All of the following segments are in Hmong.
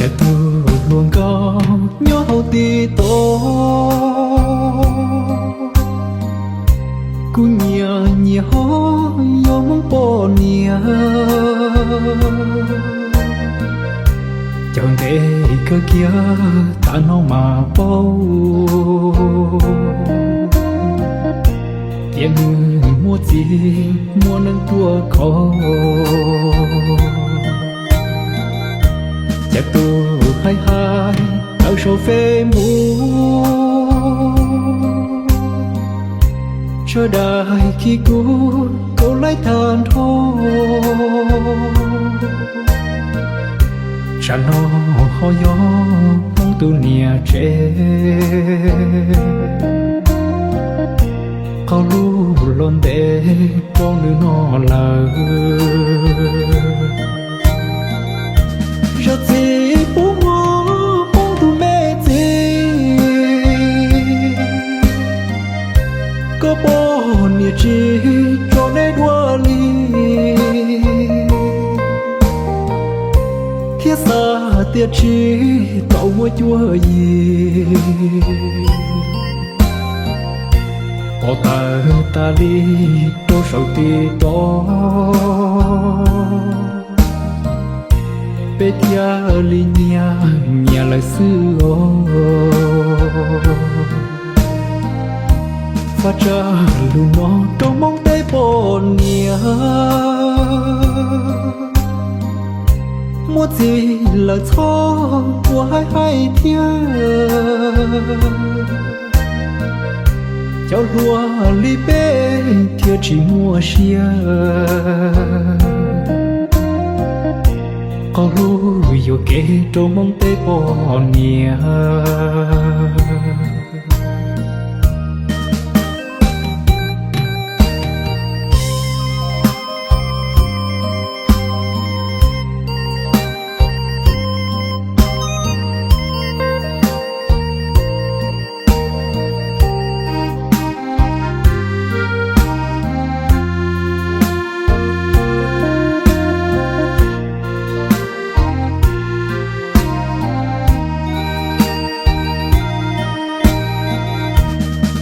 Cov tub hluas nkauj nyob hauv TikTok, kuv nyiam nyiam ho yog Hmoob poj niam. Cov ntev kawg kiag tam no mas paub, tiam sis muaj txiv muaj neej tuaj kho. Cov tub hais hais tawm saum Facebook, sawv daws khi kuv kauv laib tag nrho. Tsam no ho yog Hmoob tus niam tsev, qaug lub los ntev rau nws no lawm. Zaj txij pub muag Hmoob tus me txiv, koj poj niam tsis tso neb dua li, thiab xav tias tsis tau muaj cuab yig, pov tawm tas li rau saum TikTok, peb thiaj li nyiam nyiam lawm xwb os. Faj tsam lus no rau Hmoob teb poj niam, muaj txiv lawm txhob ua haib haib thiab, cov hluas li peb thiaj tsis muaj siab. Qaug lub yuam kev rau Hmoob teb poj niam.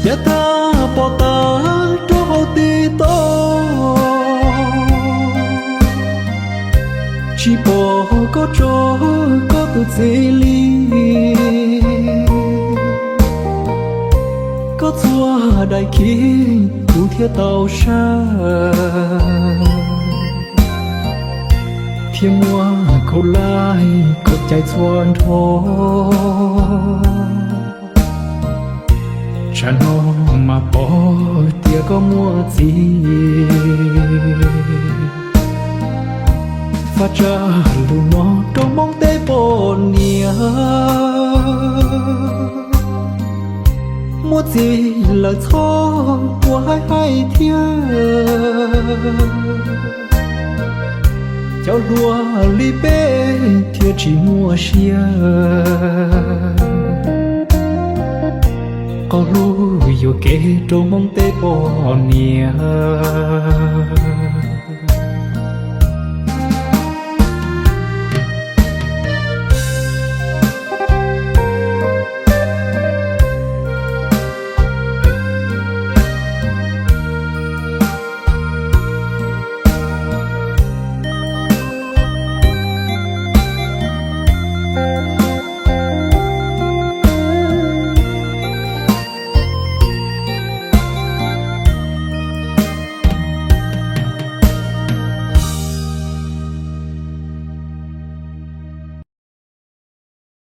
Yav tag pov tawm rau hauv TikTok, tsis pom koj tso koj tus txiv li. Koj txhua daim khib kuv thiaj tau saib, thiab muab kauv laib kauv cai txhua nrho. Tsam no mas pom tias koj muaj txiv. Faj tsam lus no rau Hmoob teb poj niam, muaj txiv lawm txhob ua haib haib thiab, cov hluas li peb thiaj tsis muaj siab. Qaug lub yuam kev rau Hmoob teb poj niam.